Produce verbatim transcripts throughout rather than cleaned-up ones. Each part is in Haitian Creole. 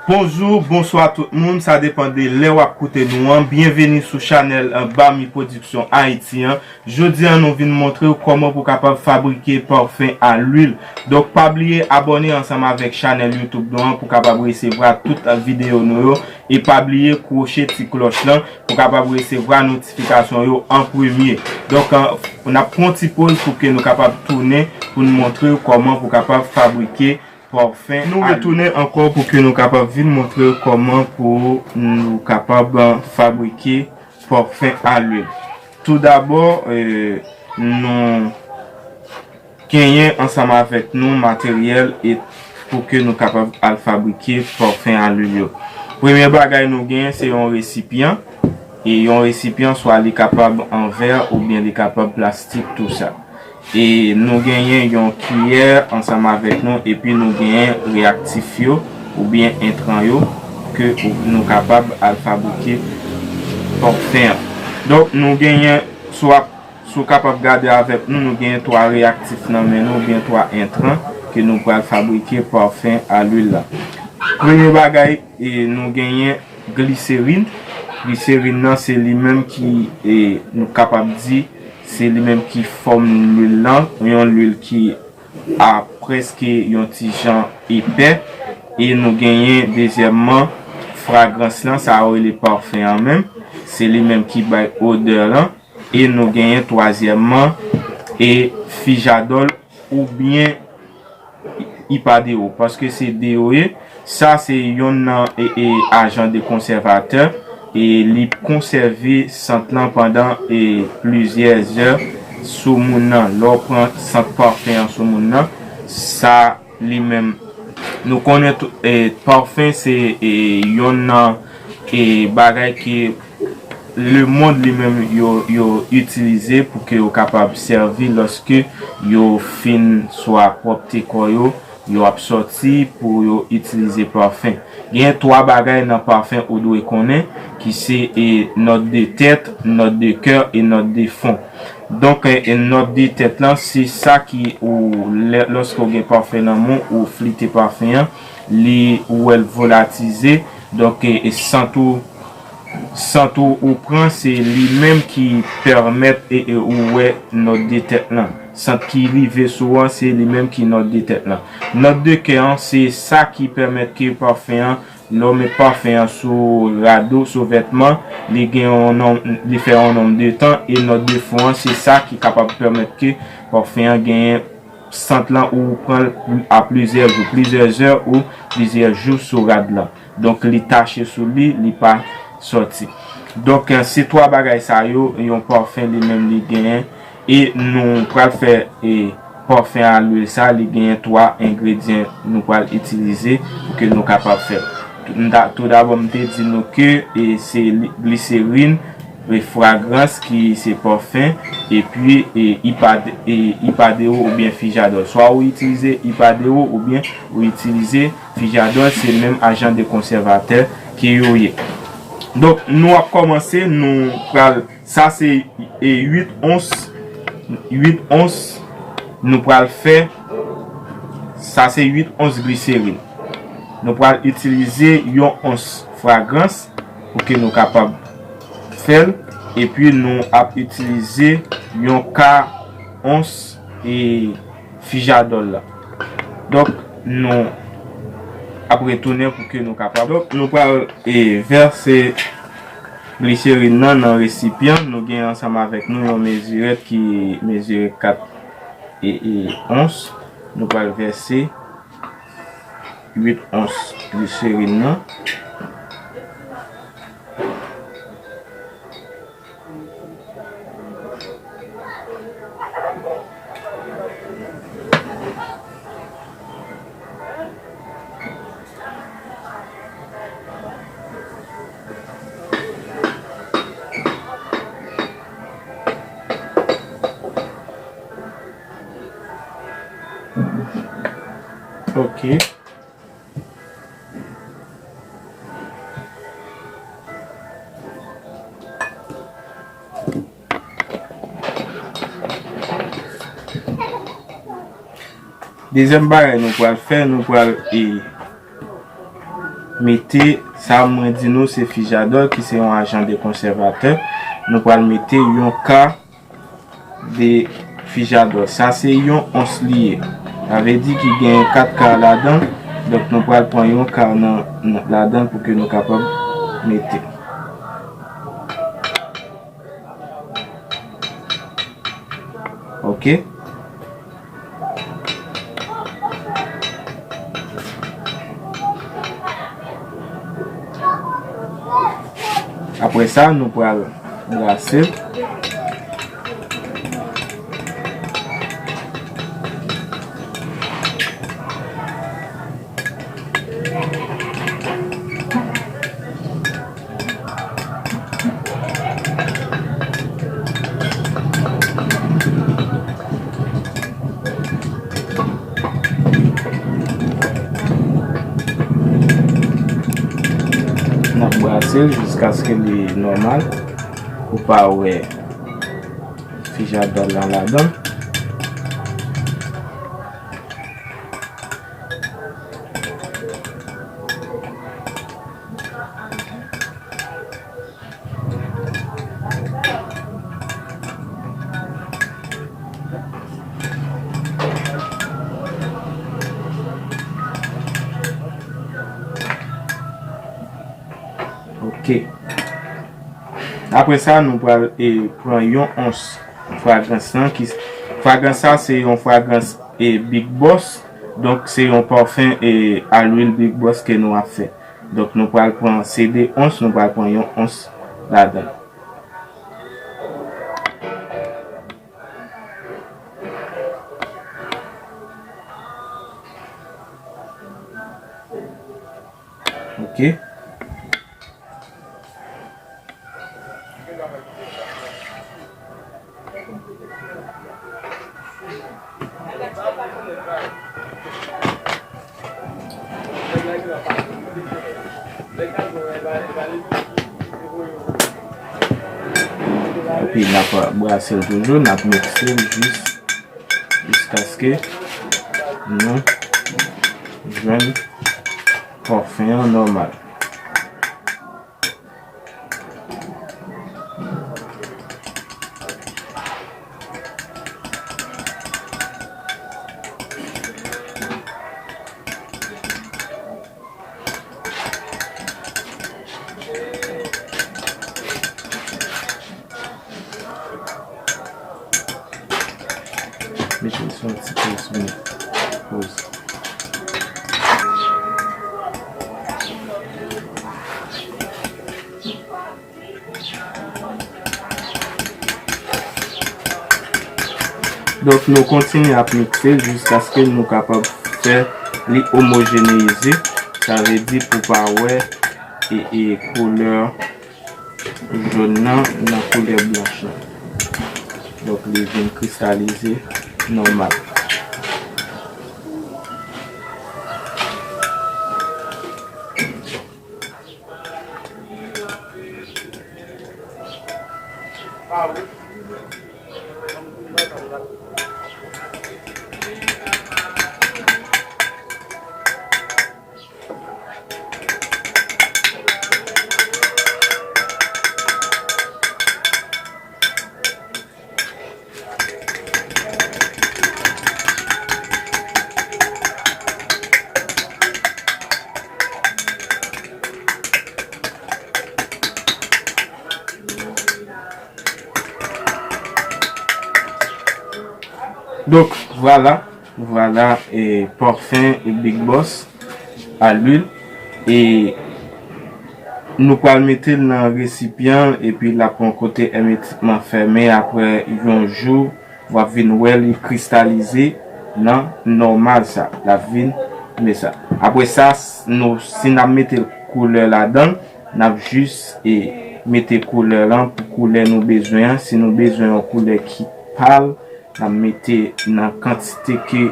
Bonjou, bonswa tout moun, sa depann de lè w ap koute nou an. Byenveni sou chanèl, eh, Bami Production Haïti an. Jodi an, nou vin montre w kòman pou w kapab fabrike pafen a lwil. Donk, pa bliye abòne ansanm avèk chanèl YouTube nou an pou w kapab resevwa tout videyo nou yo. E pa bliye kwoche ti klòch lan pou w kapab resevwa notifikasyon yo an premye. Donk, eh, n ap pran yon ti poz pou ke nou kapab tounen pou n montre w kòman pou w kapab fabrike pòfen. Nou retounen ankò pou ke nou kapab vin montre kòman pou nou kapab, eh, fabrike pòfen a lwil. Toudabò, eh, nou genyen ansanm avèk nou materyèl e pou ke nou kapab al fabrike pòfen a lwil yo. Premye bagay nou genyen se yon resipyan. E yon resipyan, swa li kapab an vè oubyen li kapab plastik, tou sa. E nou genyen yon kiyè ansanm avèk nou, epi nou genyen reyaktif yo oubyen entran yo ke ou- nou kapab al fabrike pòfen an. Donk, nou genyen, si w ap- si w kapab gade avèk nou, nou genyen twa reyaktif nan men nou, oubyen twa entran ke nou pral fabrike pòfen a lwil la. Premye bagay, e, nou genyen gliserin. Gliserin nan, se li menm ki, e, nou kapab di, se li menm ki fòm lwil lan, yon lwil ki a prèske yon ti jan epè. E nou genyen, dezyèmman, fragrans lan, sa yo rele pafen an menm. Se li menm ki bay odè lan. E nou genyen, twazyèmman, e fijadòl oubyen ipadeo, paske se de yo ye. Sa se yonn nan, e, e, ajan de konsèvatè, e li konsève sant lan pandan, e, plizyè zè sou moun nan. Lè w pran sant pafen an sou moun nan, sa li menm, nou konnen tou, e, pafen se, e, yonn nan, e, bagay ke lemonn li menm yo, yo itilize pou ke yo kapab sèvi lòske yo fin swa pwòpte kò yo, yo ap sòti pou yo itilize pafen. Gen twa bagay nan pafen ou dwe konnen, ki se, e, nòt de tèt, nòt de kè e nòt de fon. Donk, e, e, nòt de tèt lan, se sa ki ou, lè, lòske w gen pafen nan men w, ou flite pafen an, li, ou wè l volatize. Donk, e, e, sant ou, sant ou, ou pran, se li menm ki pèmèt, e, e, ou wè nòt de tèt lan. Sant ki rive sou an, se li menm ki nòt de tèt lan. Nòt de kè an, se sa ki pèmèt ke pafen an, lè w met pafen an sou rad ou, sou vètman, li gen yon nonm, li fè yon nonm de tan, e nòt de fon an, se sa ki kapab pèmèt ke pafen an genyen sant lan ou pran l a plizyè jou, plizyè zè ou plizyè jou sou rad lan. Donk, li tache sou li, li pa sòti. Donk, eh, se twa bagay sa yo, yon pafen li menm li genyen. E nou pral fè, e, pafen a lwil sa, li genyen twa engredyan nou pral itilize pou ke nou kapab fè l. Tou, m ta, toudabò, m te di nou ke, e, se li, gliserin, e, fragrans ki se pafen, epi, e, ipad-, e, ipadeo oubyen fijadòl. Swa ou itilize ipadeo oubyen ou itilize fijadòl, se menm ajan de konsèvatè ke yo ye. Donk, nou ap kòmanse, nou pral, sa se, e, uit ons, uit ons nou pral fè, sa se uit ons gliserin. Nou pral itilize yon ons fragrans pou ke nou kapab fè l, epi nou ap itilize yon ka ons, e, fijadòl la. Donk, nou ap retounen pou ke nou kapab. Donk, nou pral, e, vèse gliserin nan nan resipyan. Nou gen ansanm avèk nou yon mezirèt ki mezire kat e, e, ons. Nou pral vèse uit ons gliserin nan. Ok. Dezyèm bagay nou pral fè, nou pral, e, mete, sa mwen di nou se fijadòl ki se yon ajan de konsèvatè. Nou pral mete yon ka de fijadòl. Sa se yon ons li ye. Sa vle di ki gen kat ka ladan. Donk nou pral pran yon ka nan, nan ladan pou ke nou kapab mete. Ok. Apre sa, nou pral brase l. N ap brase l jiskaske li nòmal. Ou pa wè fijadòl lan ladan. Ok. Apre sa, nou pral, e, pran yon ons fragrans lan. Ki, fragrans sa, se yon fragrans, e, Big Boss. Donk, se yon pafen, e, a lwil Big Boss ke nou ap fè. Donk, nou pral pran, se de ons, nou pral pran yon ons ladan. Ok. Epi n ap brase l toujou, n ap mikse l jis, jiskaske nou jwenn pafen an nòmal. Mete l sou yon ti poz, wi. Poz. Donk, nou kontinye ap mikse jiskaske nou kapab fè li omojeneyize. Sa vle di pou pa wè e, e koulè jòn nan nan koulè blanch lan. Donk, li vin kristalize nòmal. Donk, vwala, vwala, e, pafen e Big Boss a lwil. E nou pral mete l nan resipyan, epi l ap pran kote èmetikman fèmen apre yon jou. W ap vin wè li kristalize nan nòmal sa. L ap vin men sa. Apre sa, s-, nou, si n ap mete koulè ladan l, n ap jis, e, mete koulè lan pou koulè nou bezwen an. Si nou bezwen yon koulè ki pal, n ap mete nan kantite ke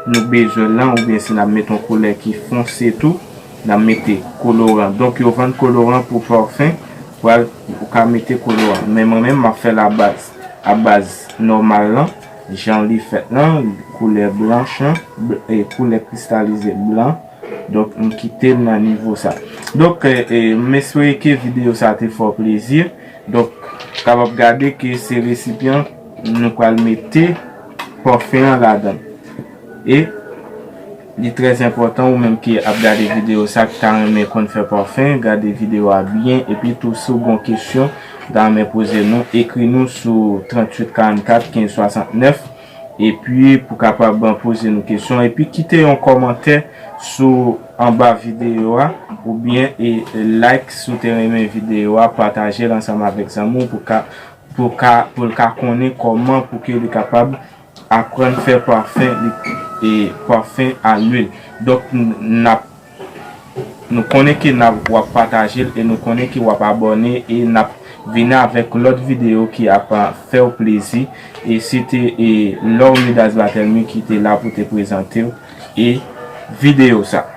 nou bezwen lan, oubyen si n ap mete yon koulè ki fonse tou, n ap mete koloran. Donk, yo vann koloran pou pafen, pral, ou ka mete koloran. Men mwen menm, m ap fè l a baz, a baz nòmal lan, jan li fèt lan, koulè blanch lan, bl-, e, koulè kristalize blan, Donk, m kite l nan nivo sa. Donk, e, e, m espere ke videyo sa te fè w plezi. Donk, kapab gade ke se resipyan nou pral mete pafen an ladan. E li trè enpòtan, ou menm ki ap gade videyo sa, ki ta renmen konn fè pafen, gade videyo a byen, epi tou si w gen kesyon, ou ta renmen poze nou, ekri nou sou tranntuit karannkat kenz swasantnèf, epi pou kapab poze nou kesyon, epi kite yon kòmantè sou anba videyo a, oubyen e like si w te renmen videyo a, pataje l ansanm avèk zanmi w pou ka, pou ka, pou l ka konnen kòman pou ke li kapab aprann fè pafen li, e pafen a lwil. Donk, n-, n ap, nou konnen ke n ap, w ap pataje l e nou konnen ke w ap abòne e n ap vini avèk lòt videyo ki ap, a, fè w plezi. E se te, e, Lormidas Batelmy ki te la pou te prezante w e videyo sa.